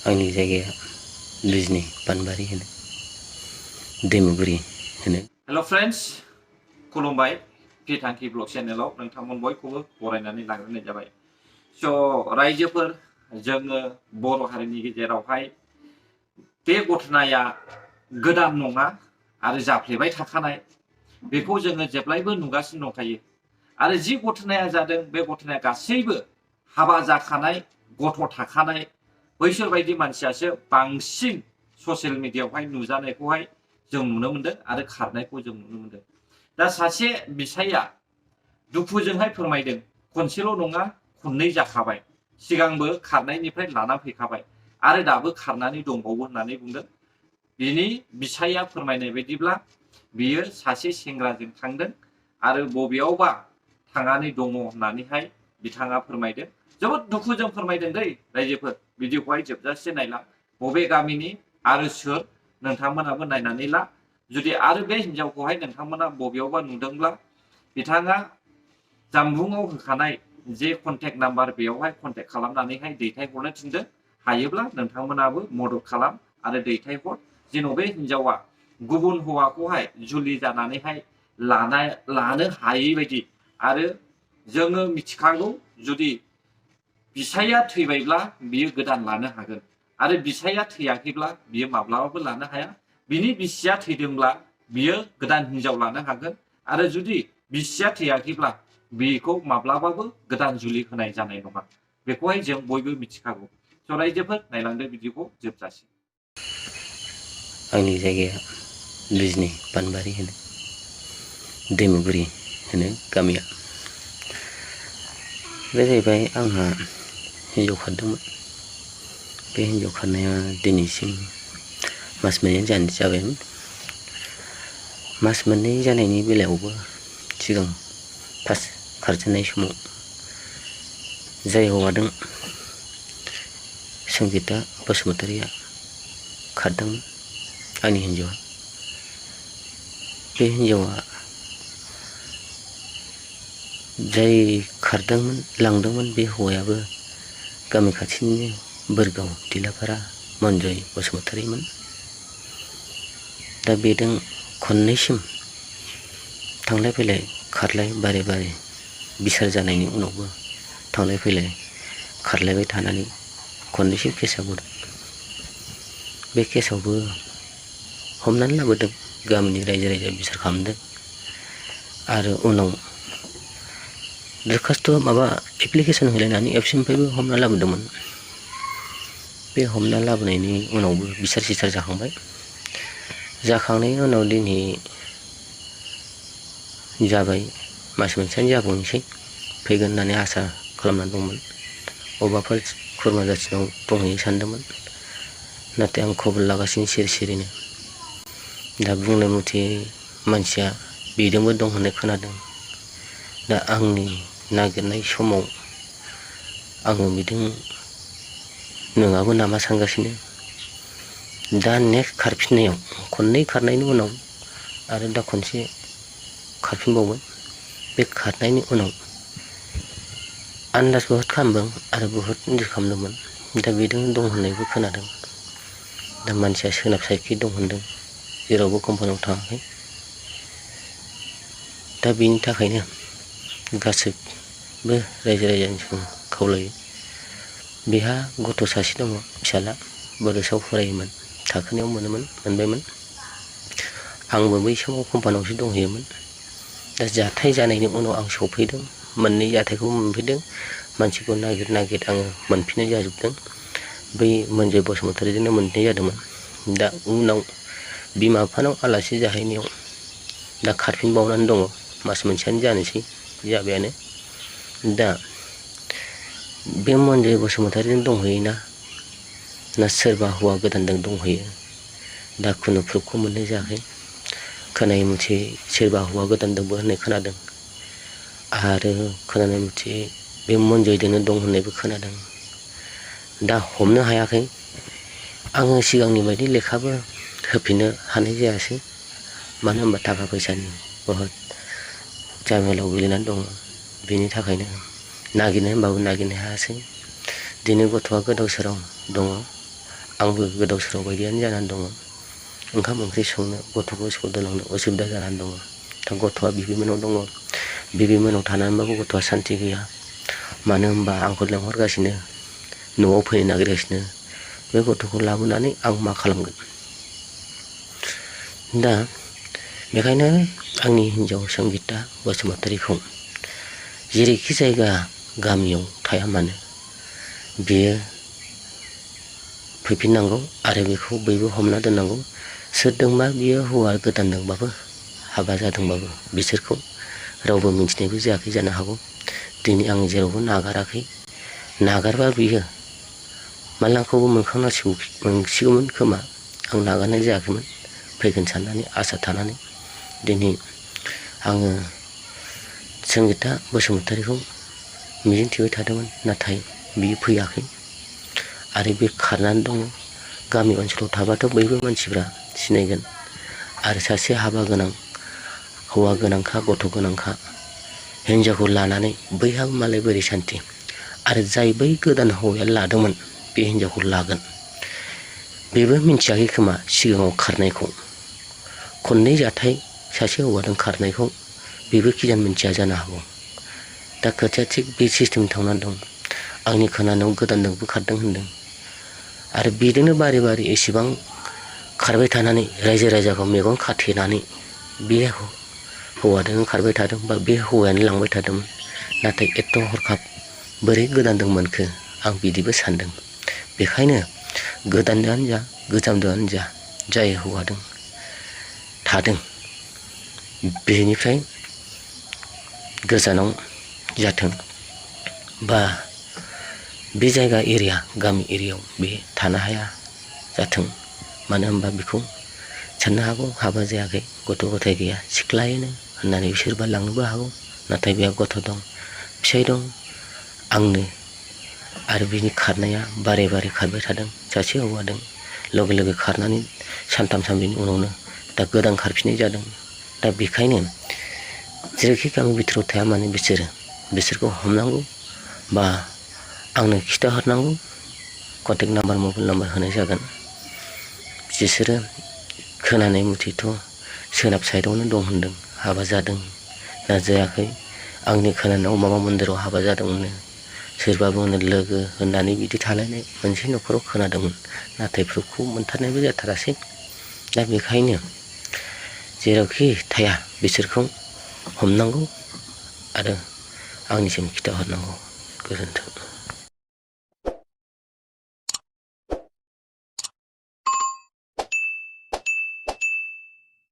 आंनि जायगाया बिजनी पानबारि होनो दैमुगुरि होनो। हेलो फ्रेंड्स, खुलुमबाय। पि थांखि ब्लग चेनेलाव नोंथांमोन बयखौबो बरायनानै लाग्रोनाय जाबाय। रायजोफोर, जोङो बर' हारिनि गेजेरावहाय बे घटनाया गोदान नङा आरो जाफ्लेबाय थाखानाय, बेखौ जोङो जेब्लायबो नुगासिनो दंखायो। आरो जि घटनाया जादों बे घटनाया गासैबो हाबा जाखानाय, गथ' थाखानाय बैसोर बायदि मानसियासो बांसिन ससियेल मिडियायावहाय नुजानायखौहाय जों नुनो मोनदों आरो खारनायखौ जों नुनो मोनदों। दा सासे बिसाया दुखुजोंहाय फोरमायदों, खनसेल' नङा खननै जाखाबाय, सिगांबो खारनायनिफ्राय लाना फैखाबाय आरो दाबो खारनानै दंबावो होननानै बुंदों। बिनि बिसाया फोरमायनाय बायदिब्ला बियो सासे सेंग्राजों थांदों आरो बबेयावबा थांनानै दङ होननानैहाय बिथाङा फोरमायदों। जोबोद दुखुजों फोरमायदों दै रायजोफोर, भिडिअखौहाय जोबजासे नायला। बबे गामिनि आरो सोर, नोंथांमोनाबो नायनानै ला। जुदि आरो बे हिनजावखौहाय नोंथांमोना बबेयावबा नुदोंब्ला बिथाङा जामबुंआव होखानाय जे कन्टेक्ट नाम्बार, बेयावहाय कन्टेक्ट खालामनानैहाय दैथायहरनो थिनदों। हायोब्ला नोंथांमोनाबो मदद खालाम आरो दैथायहर, जेन' बे हिनजावा गुबुन हौवाखौहाय जुलि जानानैहाय लानो हायै बायदि। आरो जोङो मिथिखागौ, जुदि बिसाया थैबायब्ला बियो गोदान लानो हागोन आरो बिसाया थैयाखैब्ला बियो माब्लाबाबो लानो हाया। बिनि बिसिया थैदोंब्ला बियो गोदान हिनजाव लानो हागोन आरो जुदि बिसिया थैयाखैब्ला बेखौ माब्लाबाबो गोदान जुलि होनाय जानाय नङा। बेखौहाय जों बयबो मिथिखागौ। रायजोफोर, नायलांदो भिडिअखौ जोबजासिम। आंनि जायगाया बिजनी पानबारि होनो दैमुगुरि होनो गामिया। बे जाहैबाय आंहा हिनजाव खारदोंमोन। बे हिनजाव खारनाया दिनैसिम मास मोननै जाबायमोन। मास मोननै जानायनि बेलायावबो सिगां फार्स्ट खारजेननाय समाव जाय हौवाजों संगिता बसुमतारिया खारदोंमोन, आंनि हिनजावा, बे हिनजावा जाय खारदोंमोन लांदोंमोन, बे हौवायाबो गामि खाथिनिनो बोरगाव दिलाफारा मनजय बसुमतारिमोन। दा बेजों खननैसिम थांलाय फैलाय खारलाय बारे बारे बिसार जानायनि उनावबो थांलाय फैलाय खारलायबाय थानानै खननैसिम केसआ गदों। बे केसआवबो हमनानै लाबोदों, गामिनि रायजो राजा बिसार खालामदों आरो उनाव दरखास्त' एप्लिकेसन होलायनानै एबसुनिफ्रायबो हमना लाबोदोंमोन। बे हमना लाबोनायनि उनावबो बिसार सिसार जाखांबाय। जाखांनायनि उनाव दिनै जाबाय, मास मोनसेयानो जाबावनोसै, फैगोन होननानै आसा खालामनानै दंमोन। अबावबाफोर खुरमा जाथिनाव दंहैयो सानदोंमोन, नाथाय आं खबर लागासिनो सिरिनो। दा बुंनाय मथे मानसिया बेजोंबो दं होननाय खोनादों। दा आंनि नागिरनाय समाव आङो बिदों नङाबो नामा सानगासिनो। दा नेक्स्ट खारफिननायाव, खननै खारनायनि उनाव आरो दा खनसे खारफिनबावबाय। बे खारनायनि उनाव आन्दाज बहुद खालामदों आरो बहुद इन्जय खालामदोंमोन। दा बेजों दं होननायबो खोनादों। दा मानसिया सोनाब साइडखि दं होनदों, जेरावबो कम्पानियाव थाङाखै। दा बेनि थाखायनो गासैबो रायजो राजानिसिम खावलायो। बेहा गथ' सासे दङ, फिसाला, बड'सायाव फरायोमोन, थाखोनायाव मोनबायमोन। आंबो बै समाव कम्पानियावसो दंहैयोमोन। दा जाथाय जानायनि उनाव आं सफैदों, मोननै जाथायखौबो मोनफैदों। मानसिखौ नागिर आङो मोनफिननाय जाजोबदों। बै मनजय बसुमतारिजोंनो मोननाय जादोंमोन। दा उनाव बिमा बिफानाव आलासि जाहैनायाव दा खारफिनबावनानै दङ। मास मोनसेयानो जानोसै, जाबायानो। दा बे मनजय बसुमतारिजों दंहैयोना सोरबा हौवा गोदानजों दंहैयो, दा खुनु प्रुफखौ मोननाय जायाखै। खोनानाय मथे सोरबा हौवा गोदानजोंबो होननाय खोनादों आरो खोनानाय मथे बे मनजयजोंनो दं होननायबो खोनादों। दा हमनो हायाखै। आङो सिगांनि बायदि लेखाबो होफिननो हानाय जायासै, मानो होनबा थाखा फैसानि बहुद जामेलायाव गोलैनानै दङ। बेनि थाखायनो नागिरनो होनबाबो नागिरनो हायासै। दिनै गथ'आ गोदाव सोराव दङ। आंबो गोदाव सोराव बायदियानो जानानै दङ। ओंखाम ओंख्रि संनो गथ'खौ स्कुल दोनलांनो उसुबिदा जानानै दङ। दा गथ'आ बिबैमोनाव दङ। बिबैमोनाव थानानैबाबो गथ'आ सान्थि गैया। मानो होनबा आंखौ लेंहरगासिनो, न'आव फैनो नागिरगासिनो। बे गथ'खौ लाबोनानै आं मा खालामगोन? दा बेखायनो आंनि हिन्जाव संगिता बसुमतारीखौ जेरैखि जायगा गामियाव थाया मानो बियो फैफिननांगौ आरो बेखौ बयबो हमना दोननांगौ। सोरजोंबा बियो हौवा गोदानजोंबाबो हाबा जादोंबाबो बिसोरखौ रावबो मिन्थिनायबो जायाखै जानो हागौ। दिनै आं जेरावबो नागाराखै। नागारबा बियो मालांखौबो मोनसिगौमोन खोमा। आं नागारनाय जायाखैमोन फैगोन साननानै आसा थानानै। दिनै आङो संगिता बसुमतारीखौ मिजिंथिबाय थादोंमोन, नाथाय बियो फैयाखै आरो बे खारनानै दङ। गामि ओनसोलाव थाबाथ' बयबो मानसिफ्रा सिनायगोन। आरो सासे हाबा गोनां, हौवा गोनांखा, गथ' गोनांखा हिन्जावखौ लानानै बैहाबो मालाय बोरै सान्थि। आरो जाय बै गोदान हौवाया लादोंमोन बे हिन्जावखौ लागोन बेबो मिन्थियाखै खोमा सिगाङाव खारनायखौ। खननै जाथाय सासे हौवाजों खारनायखौ बेबो खिजान मिन्थिया जानो हागौ। दा खोथाया थिग बे सिस्टेम थांनानै दं। आंनि खोनानायाव गोदानजोंबो खारदों होनदों। आरो बेजोंनो बारे बारे एसेबां खारबाय थानानै रायजो राजाखौ मेगन खाथेनानै बे हौवाजों खारबाय थादों बा बे हौवायानो लांबाय थादोंमोन। नाथाय एथ' हरखाब बोरै गोदानजों मोनखो आं बिदिबो सानदों। बेखायनो गोदानजोंआनो जा गोजामजोंआनो जा जाय हौवाजों थादों बेनिफ्राय गोजानाव जाथों बा बे जायगा एरिया गामि एरियायाव बे थानो हाया जाथों। मानो होनबा बेखौ साननो हागौ हाबा जायाखै, गथ' गथाय गैया, सिख्लायैनो होननानै सोरबा लांनोबो हागौ। नाथाय बेहा गथ' दं, फिसाय दं। आंनो आरो बिनि खारनाया बारे बारे खारबाय थादों सासे हौवाजों। लगे लगे खारनानै सानथाम सानब्रैनि उनावनो दा गोदान खारफिननाय जादों। दा बेखायनो जेरैखि गामि बिथोराव थाया मानो बिसोरखौ हमनांगौ बा आंनो खिथाहरनांगौ। कन्टेक्ट नाम्बार, मबाइल नाम्बार होनाय जागोन। बिसोरो खोनानाय मथेथ' सोनाब साइडआवनो दं होनदों, हाबा जादों ना जायाखै। आंनि खोनानायाव माबा मन्दिराव हाबा जादोंमोननो, सोरबा बुंनो लोगो होननानै बिदि थालायनाय मोनसे न'खराव खोनादोंमोन। नाथाय प्रुफखौ मोनथारनायबो जाथारासै। दा बेखायनो जेरावखि थाया बिसोरखौ हमनांगौ आरो आंनिसिम खिथाहरनांगौ। गोजोन्थों।